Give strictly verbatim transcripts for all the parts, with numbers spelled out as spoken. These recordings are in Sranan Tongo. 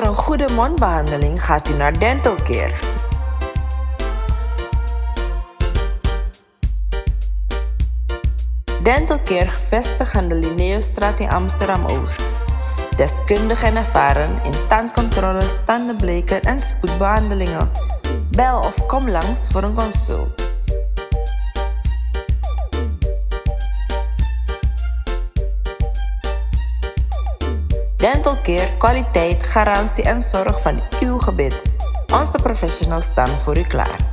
Voor een goede mondbehandeling gaat u naar Dental Care. Dental Care, gevestigd aan de Linnaeusstraat in Amsterdam-Oost. Deskundig en ervaren in tandcontroles, tandenbleken en spoedbehandelingen. Bel of kom langs voor een consult. Dental Care, kwaliteit, garantie en zorg van uw gebit. Onze professionals staan voor u klaar.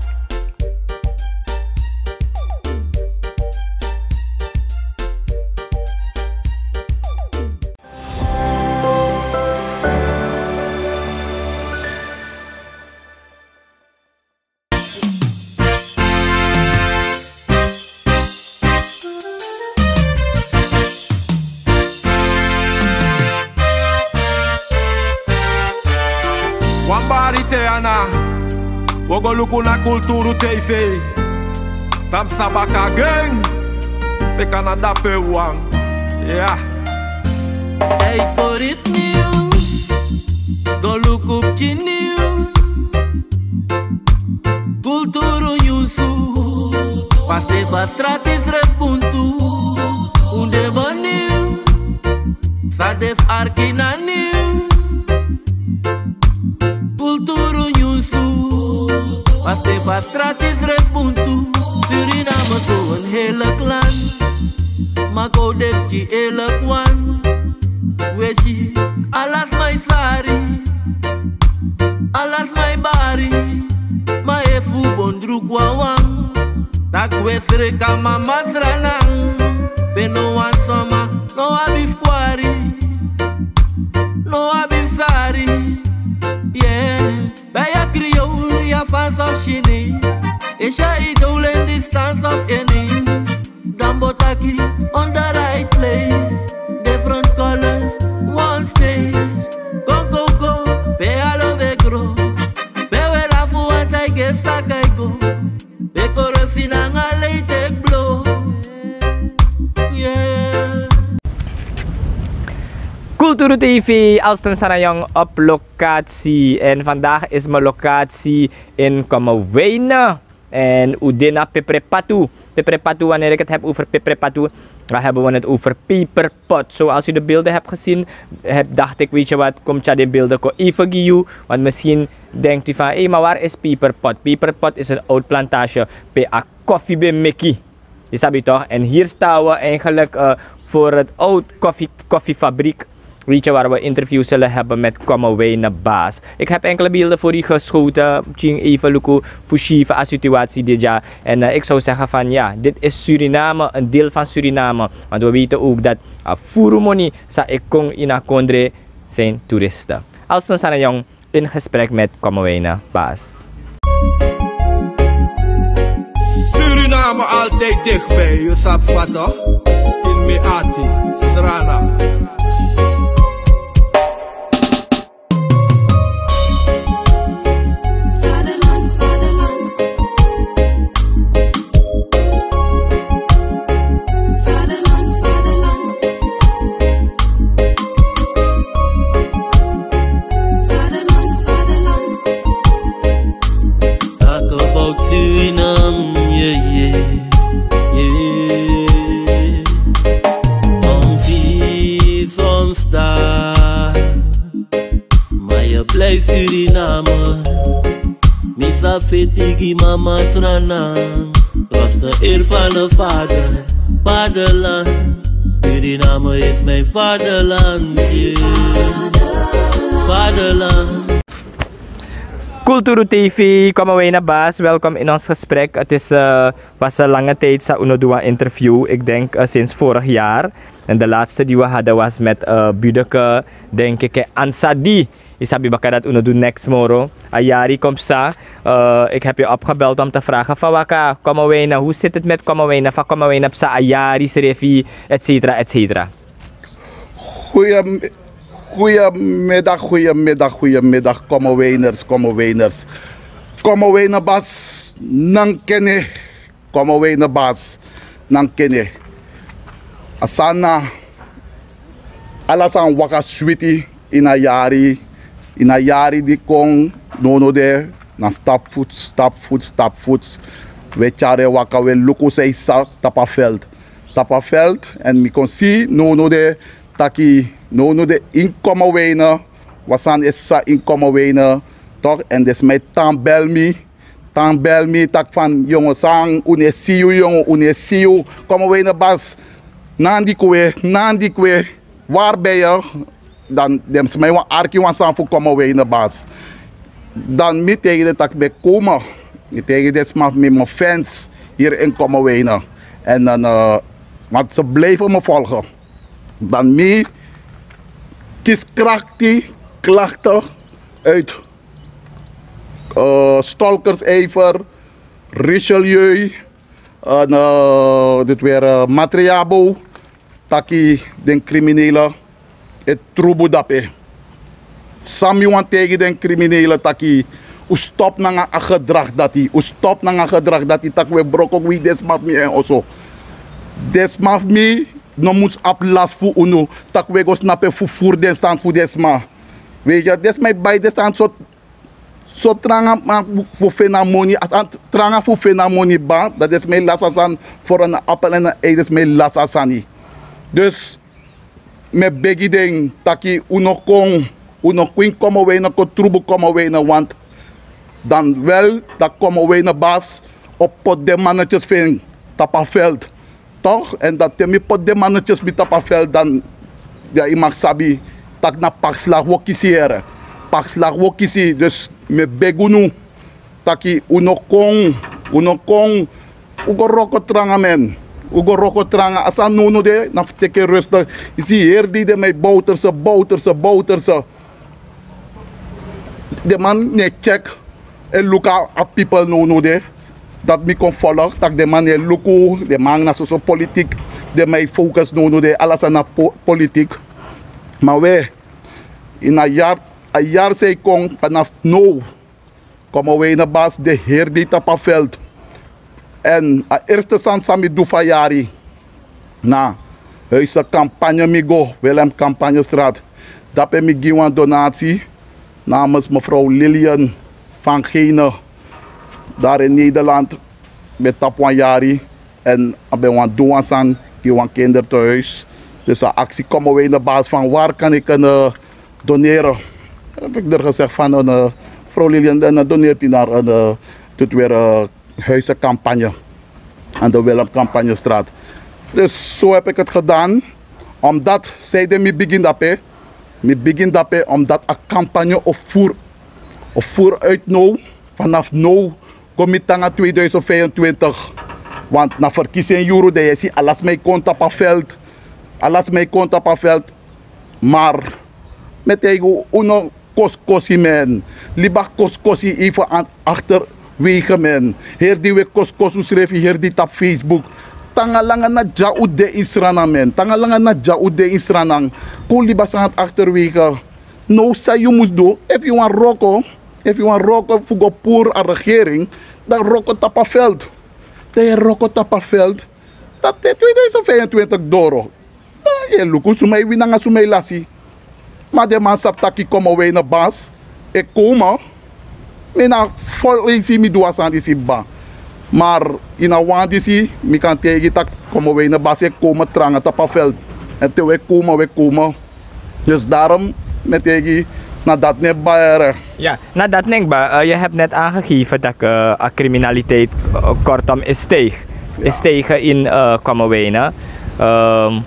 Wan bari te ana, wo go luku na Kulturu T V. Tam sabaka gen, pe Canada pe wan. Ya. Tijd voor iets nieuws. Go luku pikin nieuws. Kulturu nyunsu. Paste fa strati srefi buntu. Un de bun nieuws. San de fu arki na nieuws. Kulturu nyunsu. Paste fa strati srefi buntu. Suriname so een heerlijk land. Ma kon un de pikin eerlijk wan. We si, ala sma e sari, ala sma e bari. Ma efu un bon druku wawan, dan un e sreka mama Sranan. Pe no wan sama no abi fu kwari, no abi fu sari. Yeah. Bij a Creole, ya fans of Chinees. Asia, Idol en distance of Enemies. Gambo taki on the right place. Different colors, one stage. Go, go, go, pe alo we gro. Pe we lafu want I guess tak I go. Pe corruptie nanga lei take blow. Yeah. Kulturu T V, Alston Sanayong op locatie. En vandaag is mijn locatie in Kommerwijnen. En un de na Peprepatu. Peprepatu, wanneer ik het heb over Peprepatu, dan hebben we het over peperpot. Zoals u de beelden hebt gezien, heb, dacht ik, weet je wat, kom tja de beelden ko even gi yu. Want misschien denkt u van, hé, maar waar is Peperpot? Peperpot is een oud plantage pe a koffie ben meki. Je sabi toch? En hier staan we eigenlijk eh, voor het oud koffie, koffiefabriek. Weet je, waar we interview zullen hebben met Kommerwijnen baas. Ik heb enkele beelden voor u geschoten. Misschien even luku fu si fa a situatie dit jaar. En eh, ik zou zeggen van ja, dit is Suriname, een deel van Suriname. Want we weten ook dat a furu moni san e kon ini a kondre zijn toeristen. Alston Sanayong in gesprek met Kommerwijnen baas. Suriname altijd dichtbij, je sabi toch? In mi ati, Sranan. Talk about Suriname, yeah, yeah, yeah. Some see, some star. Maar je blijft Suriname. Mi sa feti gi mama Sranan. Was de eer van de vader, vaderland. Suriname is mijn vaderland, yeah. Vaderland. Kulturu T V, Kommerwijnen baas, welkom in ons gesprek. Het is eh, was een lange tijd san un no du wan interview. Ik denk eh, sinds vorig jaar. En de laatste die we hadden was met eh, Budeke, denk ik, en Ansadi. Yu sabi baka dat un no du neks moro. A yari kon psa. Eh, ik heb je opgebeld om te vragen van waka Kommerwijnen, hoe zit het met Kommerwijnen, fa Kommerwijnen psa a yari srefi, et cetera, et cetera. Goeie, goeiemiddag, goeiemiddag, goeiemiddag, Kommerwijners, Kommerwijners. Kommerwijnen bas, nan kene. Kommerwijnen bas, nan kene. A sani na, ala sani waka switi ini a yari. Ini a yari di kon, nownow de, na stap futs stap futs stap futs, wi e tyari en waka, wi e luku san e sa tapu a veld. Tapu a veld. Èn mi kon si nownow de taki nownow de ini Kommerwijnen, wan sani e sa ini Kommerwijnen. Tok'. Èn den sma e tan bel mi, tan bel mi taki fan yongo san unu e si yu, yongo unu e si yu. Kommerwijnen bas, nandi kwe, nandi kwe. Wari ben yu? Dan den sma e wani arki wan sani fu Kommerwijnen bas. Dan mi taigi den taki mi e koma. Mi taigi den sma fu mi, mi fans hiri ini Kommerwijnen. Èn dan, want se blijfen mi volgen. Dan mi kisi krakti, klakti uit Stolkersijver, Richelieu, dit weer, Matriabo, taki den kriminele e trubu dape. San mi wani taigi den kriminele taki, un stop nanga a gedrag dati, un stop nanga a gedrag dati, taki un e broko gwe gi den sma fu mi en oso. Den sma fu mi no mus abi lasi fu unu, taki un e go snapu en fufuru den sani fu den sma. Weet yu, den sma e bai den sani so, so tranga man fu feni a moni, a sani tranga fu feni a moni kba, dan den sma e lasi a sani. Foro na apel èn na ei den sma e lasi a sani. Dus mi e begi den taki un no kon, un no kon ini Kommerwijnen kon trubu Kommerwijnen, want dan wel dan Kommerwijnen bas o poti den manetjes fu en tapu a veld. Tok'. Èn dan te mi poti den manetjes fu mi tapu a veld, dan ya yu mag sabi taki na pakslagi wi o kisi here. Pakslagi wi o kisi. Dus mi e begi unu taki un no kon, un no kon. Un go wroko tranga, men. Un go wroko tranga. A sani nownow de na fu teki en rustig. Yu si heri dei den man e bowterse, bowterse, bowterse. Den man no e tyeki, e luku a pipel nownow de. Dati mi kon folg, taki den man no e luku, den man na soso politik. Den man e focus nownow de, ala sani na politik. Ma we, ini a yari, a yari san e kon, vanaf now Kommerwijnen bas de heri dei tapu a veld. Èn a eerste sani san mi du fu a yari, na Huizen Campagne mi go, Willem Campagnestraat. Dape mi gi wan donati namens mevrouw Lilian van Genen, daar in Nederland, ben tapu wan yari. Èn a ben wani du wan sani gi wan kindertehuis. Dus a aksi Kommerwijnen bas van waar kan ik een, eh, doneren. Heb ik er gezegd van een, eh, mevrouw Lilian, dan doneert u naar een, eh, dit weer, eh, Huizen Campagne aan de Willem Campagnestraat. Dus zo heb ik het gedaan. Omdat zij de mi begin dape, mi begin dape, omdat a campagne of voer, of voer uit now, vanaf now go miti nanga tweeduizend vijfentwintig. Want na verkiezing yuru, dan yu e si ala sma e kon tapu a veld. Ala sma e kon tapu a veld. Maar mi e taigi un, un no koskosi, men. Libi a koskosi even achterwege, men. Heri dei un e koskosi unsrefi, heri dei tapu Facebook. Tan langa na dya un de ini Sranan, men. Tan langa na dya un de ini Sranan. Kon libi a sani achterwege. Now san yu mus du, efu yu wani wroko, efu yu wani wroko fu go puru a regering, dan wroko tapu a veld. Dan yu e wroko tapu a veld. Dan te tweeduizend vijfentwintig doro, dan yu e luku suma e wini nanga suma e lasi. Ma den man sabi taki Kommerwijnen bas e koma. Mi na fo leisi mi du a sani disi kba. Maar ini a wan disi mi kan taigi taki Kommerwijnen bas e koma tranga tapu a veld. Èn te un e koma, un e koma. Dus daarom mi e taigi, na dati nen kba here. Ja, na dati nen kba. Eh, je hebt net aangegeven dat, eh, a criminaliteit, eh, kortom is stijg, is stijgen in, eh, Kommerwijnen. Ehm,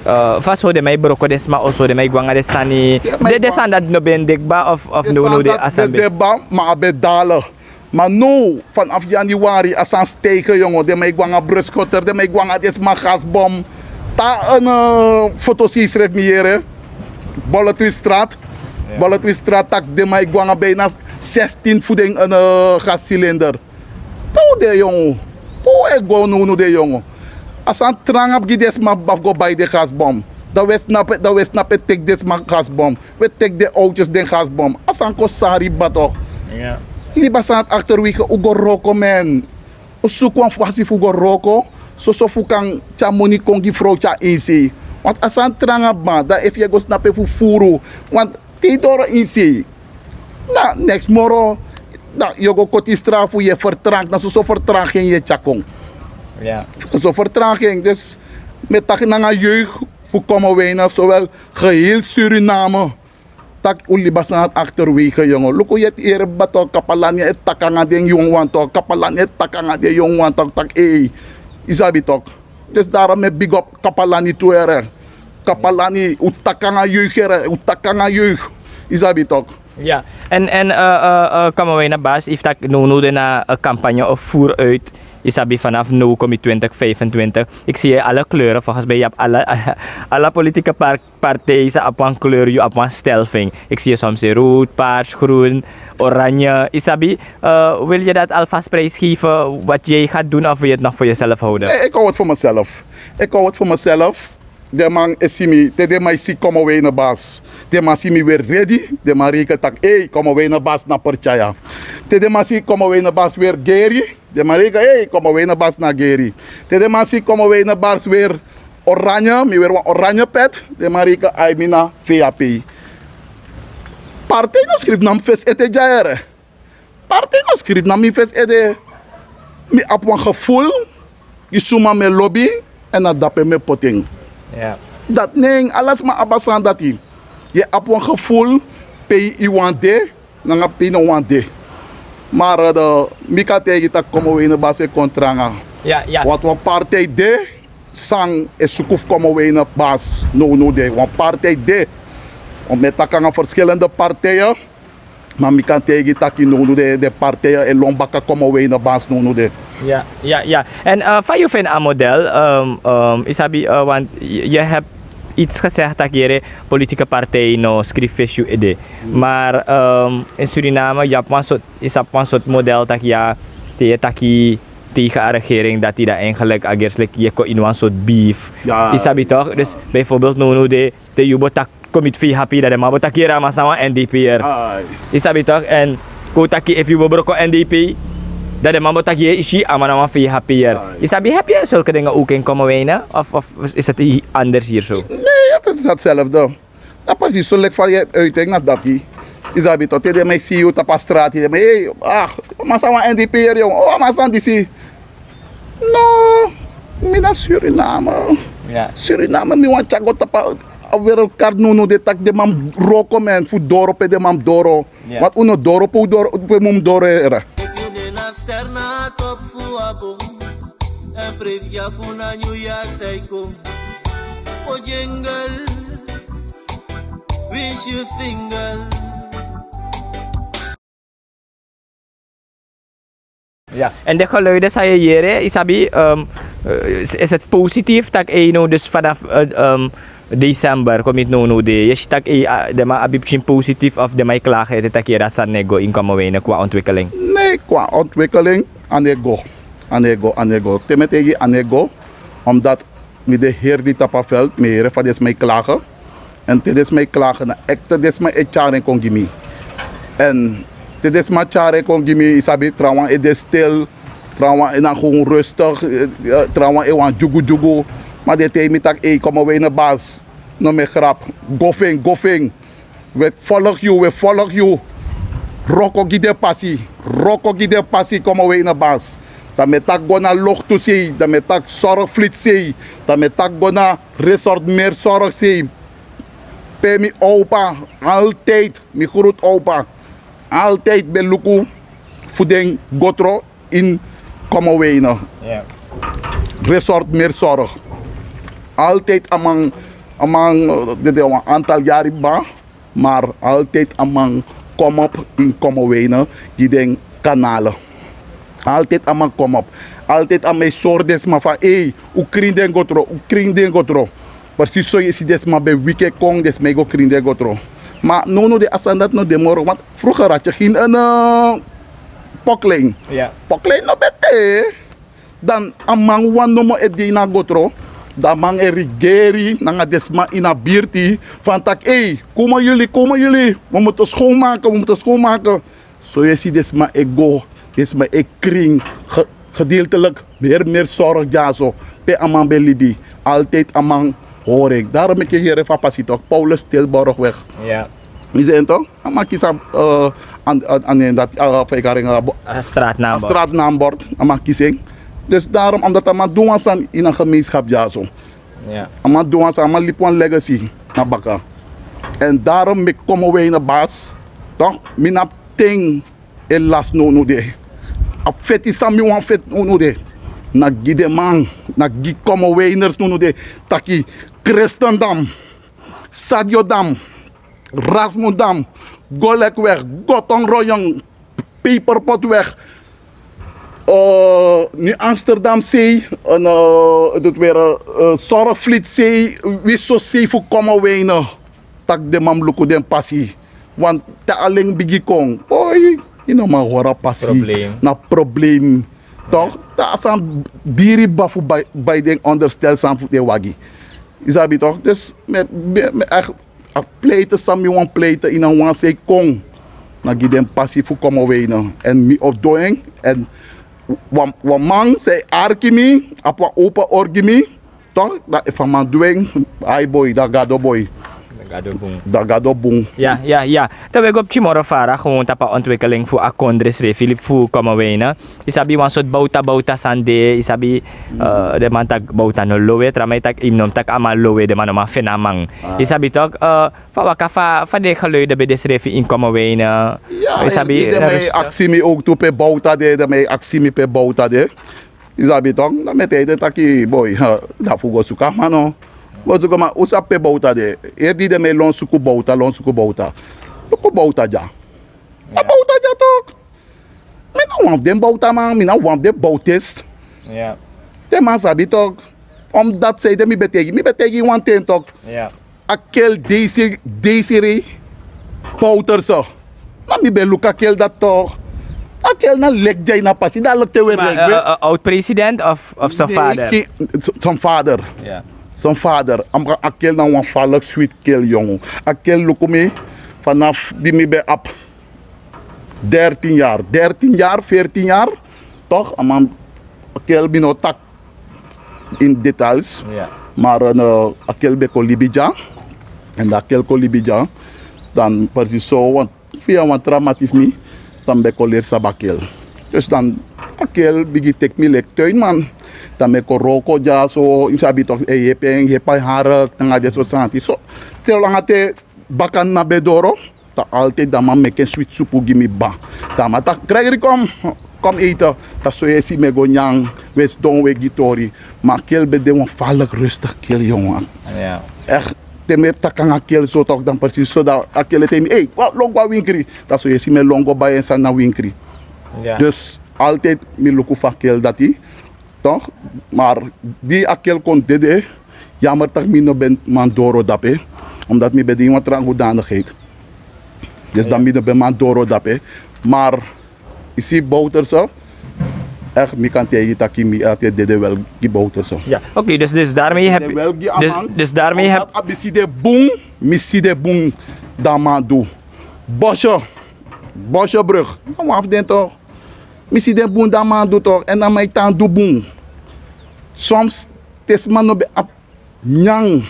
eh, fa so den man e broko den sma oso, den man e go nanga den sani. Den, den sani dati no ben de kba of, of no, no de a sani ben de kba, ma a ben dale. Ma now, vanaf januari, a sani stijgen, yongo. Den man e go nanga bruskotter, den man e go nanga den sma gasbom. Tan, eh, foto si srefi mi yere. Bolletrystraat. Ja. Bolletrystraat taki den man e go nanga bijna zestien fu den, eh, gascilinder. Pe un de, yongo? Pe un e go nownow de, yongo? A sani tranga gi den sma kba fu go bai den gasbom. Dan un e snapu, dan un e snapu e teki den sma gasbom. Un e teki den owtyes den gasbom. A sani kon sari kba tok. Ja. Libi a sani achterwege, un go wroko, men. Un suku wan fasi fu go wroko, soso fu kan tyari moni kon gi frowtya ini sei. Want a sani tranga kba, dan efu yu e go snapu en fu furu. Want te yu doro ini sei, Na neks moro. Dan yu o go koti strafu, yu e fertragi, na soso fertragi en yu e tyari kon. Soso fertragi en. Dus mi e taki nanga jeug fu Kommerwijne, sowel geheel Suriname, taki un libi a sani dati achterwege, yongo. Luku, yu e yere baba tok, Kapalani e taki nanga den yongu wan tok, Kapalani e taki nanga den yongu wan tok, taki ei, yu sabi tok. Dus daarom mi e big up Kapalani tu here. Kapalani, un taki nanga jeug here, un taki nanga jeug. Yu sabi tok. Ya, en, en, eh, eh, eh, Kommerwijne Bas, yu taki nownow de na, eh, campagne of voer uit. Yu sabi, vanaf now kom yu twintig vijfentwintig. Ik zie alle kleuren, volgens mij, yu abi alle, alle politieke par-, partij san abi wan kleur, yu abi wan stelving. Ik zie soms in rood, paars, groen, oranje. Yu sabi, eh, wil je dat alvast prijsgeven wat jij gaat doen of wil je het nog voor jezelf houden? Nee, ik hou het voor mezelf. Ik hou het voor mezelf. Den man e si mi, te den man e si Kommerwijne Bas, den man si mi weer ready. Den man reken taki, ei, Kommerwijne Bas na pertyaya. Te den man si Kommerwijne Bas weer geri, den man reken, ei, Kommerwijne Bas na geri. Te den man si Kommerwijne Bas weer oranje, mi weer wan oranje pet, den man reken, ai, mi na V H P. Partij no skrifi na mi fesi ete dya here. Partij no skrifi na mi fesi ete. Mi abi wan gevoel gi suma mi e lobi, èn na dape mi e poti en. Dati nen, ala sma abi a sani dati. Yu e abi wan gevoel pe yu wani de nanga pe yu no wani de. Maar, eh, mi kan taigi yu taki Kommerwijne Bas e kon tranga. Want wan partij de san e suku fu Kommerwijne Bas nownow de. Wan partij de. Want mi e taki nanga verschillende partijen. Ma mi kan taigi yu taki nownow de, den partijen e lon baka Kommerwijne Bas nownow de. Ya, ya, ya. En, eh, fa yu feni a model, ehm, ehm, yu sabi, eh, want yu, yu abi iets gezegd taki yere politieke partij no skrifi fesi yu ede. Maar, ehm, in Suriname, yu abi wan sort, yu sabi, wan sort model taki ya, te yu e taki tegen a regering dati, dan eigenlijk a gersi leki yu e kon ini wan sort beef. Yu sabi toch? Dus bijvoorbeeld nownow de, te yu bo taki kon miti V H P, dan den man bo taki yere, a man sa wan N D P'er. Yu sabi toch? En kon taki efu yu bo broko N D P, dan den man bo taki yere, yu si, a man na wan V H P'er. Yu sabi, heb je zulke dingen ook in Kommerwijne? Of, of is het hier anders hier zo? Nee, het is hetzelfde. Na precies zo leki fa yu e uiting na dati. Yu sabi toch, te den man e si yu tapu a strati, den man, ei, ah, a man sa wan N D P'er, yongo. Oh, a man sa disi. No, mi na Suriname. Suriname, mi wani tyari go tapu a wereldkaart nownow de taki den man wroko mi fu doro pe den man mus doro. Want un no doro pe un doro, pe un mus doro here. Yu de na ster na a topu fu a bun. Èn prijs dyaso na New York san e kon. O jingle, winsi yu single. Ya, en de geluiden san yu e yere, yu sabi, ehm, eh, is, is het positief taki, eh, yu no, dus vanaf, eh, ehm, december kon miti nownow de, yu si taki, eh, ah, den man abi pikin positief of den man e klage ete taki yere a sani no e go in Kommerwijne qua ontwikkeling? Nee, qua ontwikkeling a no e go. A no e go, a no e go. Te mi e taigi yu a no e go, omdat mi de heri di tapu a veld, mi e yere fa den sma e klage. Èn te den sma e klage, na ekte den sma e tyari en kon gi mi. Èn te den sma tyari en kon gi mi, yu sabi, trawan e de stil, trawan e na gewoon rustig, eh, eh, trawan e wani dyugudyugu. Ma den e taigi mi taki, ei, Kommerwijne Bas, no meki grap, go fu en, go fu en. We volg yu, we volg yu. Wroko gi den pasi, wroko gi den pasi, Kommerwijne Bas. Dan mi e taki go na Loktusei, dan mi e taki Zorgvlietsei, dan mi e taki go na Resort Meer Zorgsei. Pe mi opa, altijd, mi grootopa, altijd ben luku fu den go tron in Kommerwijne. Resort Meer Zorg. Altijd a man, a man, eh, de, de wan aantal yari kba, maar altijd a man kom op in Kommerwijne, gi den kanalen. Altijd a man kom op. Altijd a man e sori den sma fa, ei, un krin den go tron, un krin den go tron. Precies so yu e si den sma ben wiki e kon, den sma e go krin den go tron. Ma nownow de a sani dati no de moro, want vroeger had je geen, eh, poklijn. Poklijn no ben de. Dan a man wan nomo e de ini a go tron. Dan a man e regeri nanga den sma ini a birti. Fa taki, ei, komen jullie, komen jullie. We moeten schoonmaken, we moeten schoonmaken. So yu e si den sma e go, den sma e krin, ge-, gedeeltelijk meer, meer zorg dyaso. Pe a man ben libi, altijd a man hori en. Daarom meki yu yere fa a pasi tok, Paulus Tilburgweg. Yu si en tok? A man kisi a, eh, A nen dati a fa yu kan ringi a stratnambord, a man kisi en. Dus darom omdat a man du wan sani ini a gemeenskap dyaso. A man du wan sani, a man libi wan legacy na baka. Èn darom meki komo wei na basi, tok, mi na abi ten e lasi nownow de. A feti san mi wani feti nownow de, na gi den man, na gi komo weiners nownow de, taki Kristendam, Sadiodam, Rasmondam, Golek weg, Goton Royong, Peperpot weg, New Amsterdam sei, en dut weri, Sorgvliet sei, wiso sei fu komo weine. Tak' den man mus luku den pasi. Want te a len bigi kon, boi, yu no man hori a pasi. Na problem. Tok, te a sani diri baba fu bai den onderstel sani fu den wagi. Yu sabi tok, dus mi e, mi e, a pleite san mi wani pleite ini a wan sei kon, na gi den pasi fu komo weine. Èn mi o du en. Èn wan man san e arki mi, abi wan open ori gi mi. Tok, dan efu a man du en, ai boi, dan Gado boi. Dan Gado bun. Ya, ya, ya. Te wi e go pikin moro fara, gewoon tapu a ontwikkeling fu a kondre srefi, libi fu komo weine. Yu sabi wan sortu bowta bowta sani de, yu sabi, den man taki bowta no lowe, tra man e taki yu no mus taki a man lowe, den man no man feni a man. Yu sabi tok, fa waka fa, fa den geluiden ben de srefi ini komo weine. Yu sabi, den man e aksi mi owktu pe bowta de, den man e aksi mi pe bowta de. Yu sabi tok, dan mi e taigi den taki boi, dan fu go suku a man no. Go suku a man, un sabi pe bowta de. Heri di den man e lon suku bowta, lon suku bowta. Luku bowta dya. A bowta dya tok. Mi na wan fu den bowtaman, mi na wan fu den bowtist. Den man sabi tok. Omdat sei de mi ben taigi, mi ben taigi wan ten tok. A kel Desiree Bouterse. Ma mi ben luku a kel dati tok. A kel na leki dya ini a pasi, dan leki te weri leki. Oud-president of zijn vader? Zijn vader. Zijn vader. A kel na wan falek switi kel yongu. A kel luku mi vanaf di mi ben abi dertien yari, dertien yari, veertien yari. Tok, a man, a kel mi no taki ini details. Maar a kel ben kon libi dya. Èn dan a kel kon libi dya, dan precies so, want via wan tra mati fu mi, dan mi ben kon leri sabi a kel. Dus dan a kel bigin teki mi leki tuinman. Dan mi e kon wroko dyaso, yu sabi tok, e yepi en, yepi a hark nanga den sortu sani dati. So te langa te baka na ben doro, dan altijd dan man meki en switi supu gi mi kba. Dan man taki Gregory, kom, kom ete. Dan so yu e si mi e go nyan, wi e sidon, wi e gi tori. Ma a kel ben de wan falek rustig kel yongu. Echt, te mi e taki nanga a kel so tok, dan precies so dan a kel e taigi mi, ei, lon go na winkri. Dan so yu e si mi e lon go bai en sani na winkri. Dus altijd mi luku fu a kel dati. Tok, maar di a kel kon dede, jammer taki mi no ben man doro dape, omdat mi ben de ini wan tra hoedanigheid. Dus dan mi no ben man doro dape. Maar yu si Bouterse, echt mi kan taigi taki mi ati e dede wel gi Bouterse. Ja, oké, dus, dus daarmee heb je, dus, dus daarmee heb. Omdat a ben si de bun, mi si de bun dan man du. Bosje, Bosjebrug, na wan fu den tok. Mi si den bun dan man du tok, èn na man e tan du bun. Soms te sma no ben abi nyan,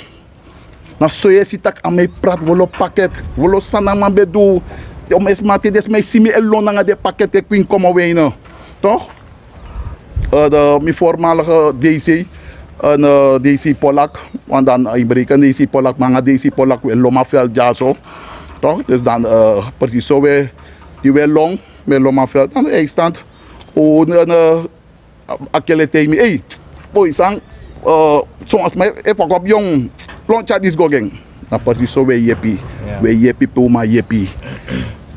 na so yu e si taki a man e prati wolo paket, wolo sani a man ben du. Te sma, te den sma e si mi e lon nanga den paket e kwin komo weine. Tok? Mi voormalige DC, DC Polak, want dan inbreken DC Polak, mi nanga DC Polak wi e lon a veld dyaso. Tok? Dus dan precies so wi e, di wi e lon, mi e lon a veld dan e stand. A kel e taigi mi, ei, boi, san, son sma e fokop yongu, lon tyari disi go gi en. Na precies so wi e yepi. Wi e yepi pe un man yepi.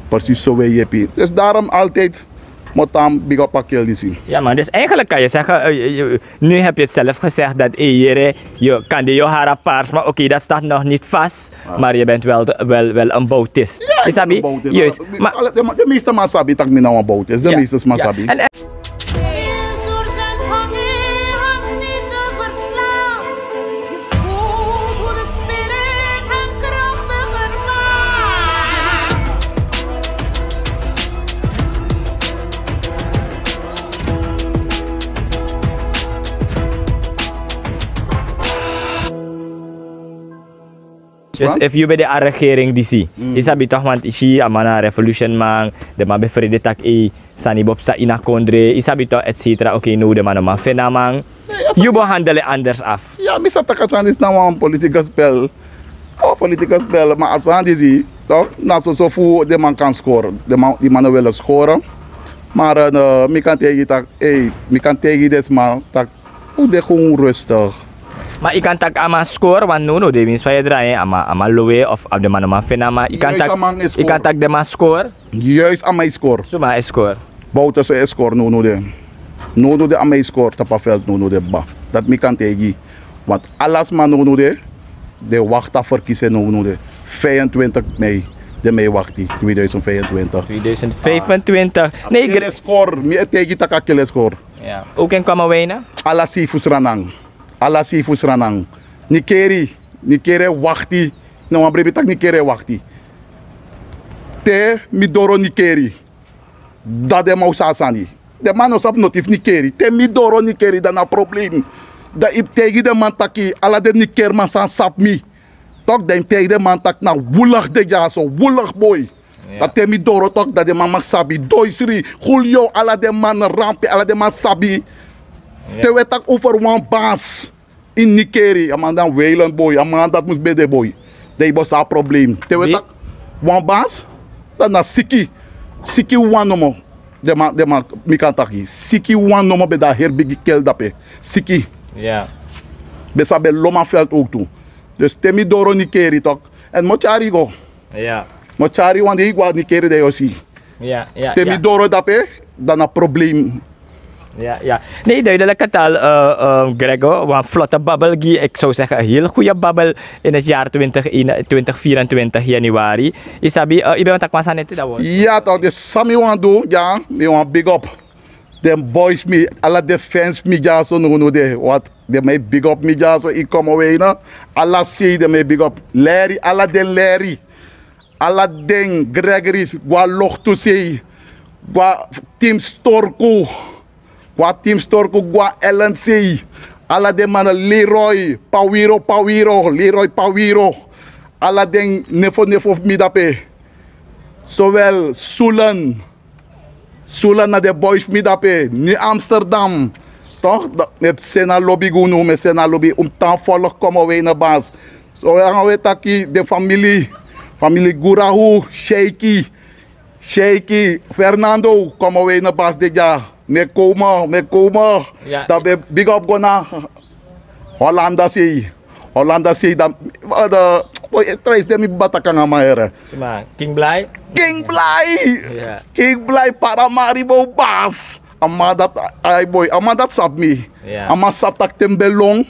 Precies so wi e yepi. Dus daarom altijd mi o tan bigi op a kel disi. Ja man, dus eigenlijk kan je zeggen, nu heb je het zelf gezegd dat, hey, yere, je kan de Johara paars, maar oké, dat staat nog niet vast. Maar je bent wel, wel, wel een boutist. Yu sabi, juist. De meeste man sabi taki mi na wan boutist. De meeste man sabi. Dus efu yu ben de a regering disi, yu sabi toch, want yu si a man na revolution man, den man ben frede taki ei, sani bo psa ini a kondre, yu sabi toch, et cetera. Oké, now den man no man feni a man. Yu bo handel en anders af. Ya, mi sabi taki a sani disi na wan political spel. O, political spel, ma a sani disi, toch, na soso fu den man kan score. Den man, den man no weli score. Maar mi kan taigi taki, ei, mi kan taigi den sma taki un de gewoon rustig. Ma yu kan taki a man score, want now now de winsi fa yu e drai en, a man, a man lowe of den man no man feni a man. Yu kan taki den man score. Juist, a man e score. Suma e score? Bouterse e score now now de. Now now de a man e score tapu a veld now now de, baba. Dati mi kan taigi yu. Want ala sma now now de, den e wakti a verkiezing now now de. Vijfentwintig mei, den man e wakti, tweeduizend vijfentwintig. Tweeduizend vijfentwintig. Nee, a kele score, mi e taigi yu taki a kele score. Ya. Ook in Commewijne? Ala sei fu Sranan. Ala sei fu Sranan. Nickerie, Nickerie e wakti. No, wan bribi taki Nickerie e wakti. Te mi doro Nickerie, dan den man o sabi sani. Den man no sabi noti fu Nickerie. Te mi doro Nickerie, dan na problem. Dan yu mus taigi den man taki ala den Nickerie man san sabi mi. Toch, dan yu mus taigi den man taki na wuligi de dyaso, wuligi boi. Ya. Dan te mi doro toch, dan den man mag sabi. Doisri, Julio, ala den man, Rampi, ala den man sabi. Ya. Te wi e taki over wan basi ini Nickerie, a man dan Weiland boi, a man dati mus ben de boi. Dan yu bo sabi a problem. Te wi e taki wan basi, dan na siki. Siki wan nomo. Den man, den man, mi kan taki. Siki wan nomo ben de a heri bigi kel dape. Siki. Ya. Ben sabi Lomanveld ook tu. Dus te mi doro Nickerie toch. En mi o tyari yu go. Ya. Mi o tyari yu wan dei go a Nickerie, dan yu o si. Ya, ya, te mi doro dape, dan na problem. Ja, ja. Nee, duidelijk het al, eh, eh, Grego. Wan vlotte babbel, gi, ik zou zeggen, een heel goede babbel in het jaar twintig een, twintig vierentwintig januari. Yu sabi, eh, yu ben wan taki wan sani ete, dat woord. Ja, toch, dus san mi wani du, ja, mi wani big up den boys fu mi, ala den fans fu mi dyaso now now de. Want den man e big up mi dyaso ini Commewijne. Ala sei den man e big up. Larry, ala den Larry. Ala den Gregory's, go na Loktu sei. Go na Team Storku. Go na Team Storku, go na Ellen sei. Ala den man, Leroy, Pawiro, Pawiro, Leroy Pawiro. Ala den nefo nefo fu mi dape. Zowel Sulan. Sulan, na den boys fu mi dape, New Amsterdam. Toch? Mi e seni lobi gi unu, mi e seni lobi, un tan follow Commewijne basi. So, anga wi e taki den famili, famili Gurahu, Sheiki, Sheiki, Fernando, Commewijne basi de dya. Mi e koma, mi e koma. Ja. Dan mi e big up go na Hollanda sei. Hollanda sei dan, eh, boy, e trei sde mi bata kan a man here. Suma, King Blai? King Blai! Ja. King Blai, Paramaribo basi. A man dati, ai boy, a man dati sabi mi. Ja. A man sabi taki te mi ben lon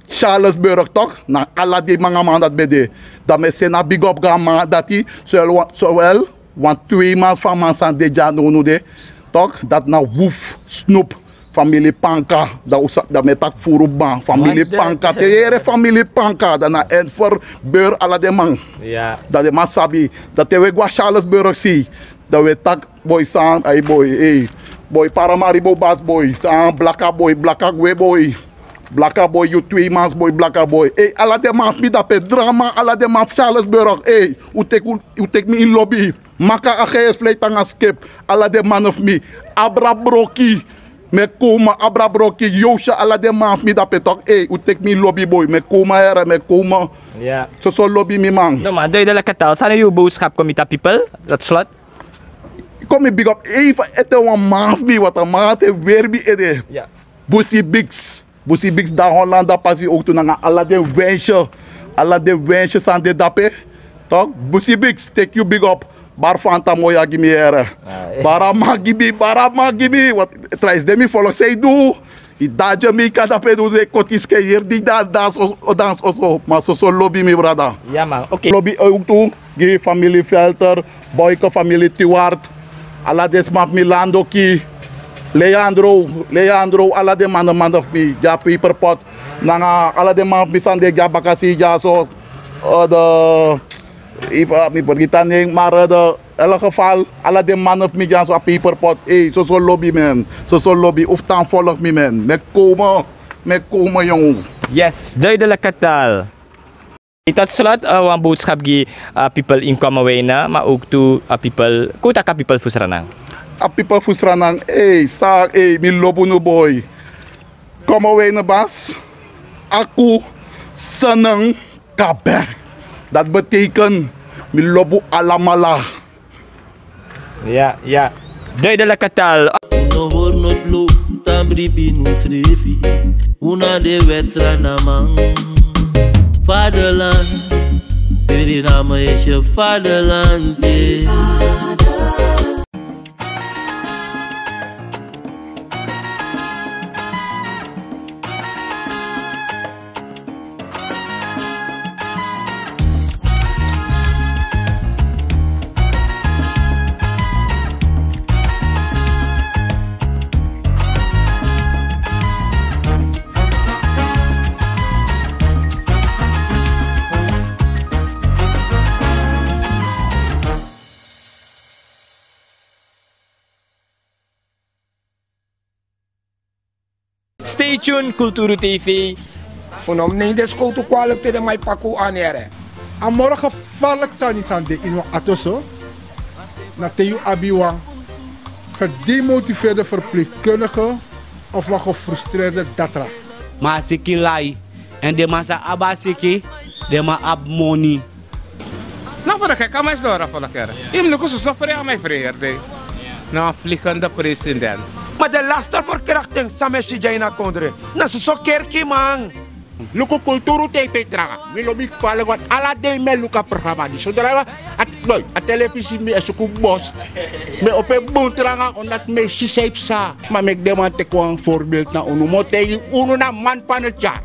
Charlesburg toch, na ala den man a man dati ben de. Dan mi e seni big up go na a man dati, zowel, zowel wan twee man fu a man san de dya now now de, toch, dati na Wuf, Snoep, famili Panka, dan un sa, dan mi e taki furu bun, famili Panka, te yu yere famili Panka, dan na en fu Beur, ala den man. Ja. Dan den man sabi, dan te wi e go na Charlesburg sei, dan wi e taki boy san, ai boy, ei, boy Paramaribo basi boy, san Blaka boy, Blaka gwe boy. Blaka boy, yu twee mans boy, Blaka boy. Ei, ala den man fu mi dape, Drama, ala den man fu Charlesburg. Ei, un teki, un teki mi ini lobi. Maka a gees fluit anga skip. Ala den man fu mi. Abra Broki. Mi e koma, Abra Broki, Yosha, ala den man fu mi dape toch. Ei, un teki mi ini lobi boy. Mi e koma here, mi e koma. Ja. Soso lobi mi man. No man, duidelijke taal. San na yu boodschap kon mi tapu people, tot slot? Kon mi big up even ete wan man fu mi, want a man ati e weri mi ede. Ja. Busi Bix. Busi Bix, dan Hollanda pasi ook tu nanga ala den wensje. Ala den wensje san de dape. Toch? Busi Bix, teki yu big up. Bari Fanta Moya gi mi here. Ah, eh. Bari a man gi mi, bari a man gi mi. Want trei sde mi follow san yu du. Yu dati mi kan dape du den koti sken yere di dan, dan so, dan so, so. Ma soso lobi mi brada. Ja man, oké. Lobi ook tu. Gi famili Velter, Boyke, famili Tiwart, ala den sma fu mi, Landoki, Leandro, Leandro, ala den man, man fu mi dya Peperpot, nanga ala den man fu mi san de dya bakasei dyaso, eh, de, if, eh, mi fergiti a nen, maar, eh, de, in elk geval, ala den man fu mi dyaso a Peperpot, ei, soso lobi man, soso lobi, un fu tan follow mi man, mi e koma, mi e koma yongu. Yes, duidelijke taal. Tot slot, wan boodschap gi a pipel in Kommerwijnen, maar ook tu a pipel, kon un taki a pipel fu Sranan. A pipel fu Sranan, ei, san, ei, mi lobi unu boi. Kommerwijnen basi, Aku, Sranan, Kabe. Dat betekent, mi lobi un alamala. Ya, ya. Duidelijke taal. Un no hori noti lo, tan bribi un srefi. Un na de wèt Srananman. Vaderland, Suriname is je vaderland, yeah. Stay tuned, Kulturu T V. Un no mus neem den skowtu kwalik te den man e paki un anere. A moro gevaarlijk sani san de ini wan atoso, na te yu abi wan gedemotiveerde verpleegkundige of wan gefrustreerde datra. Ma a siki lai, èn den man san abi a siki, den man abi moni. Na fu de gek a man e sidon rafelekere. Yu mus luku soso frei a man e frei heri dei. Na wan vliegende president. Ma den laste verkrachting san mi e si dya ini a kondre, na soso kerkiman. Luku Kulturu T V tranga. Mi lobi kwalik want ala dei mi e luku a programa disi. Sodra a, a telefisi mi e suku bos. Mi e opo en bun tranga omdat mi e si san e psa. Ma meki den man teki wan voorbeeld na unu. Mi o taigi unu na man van het jaar.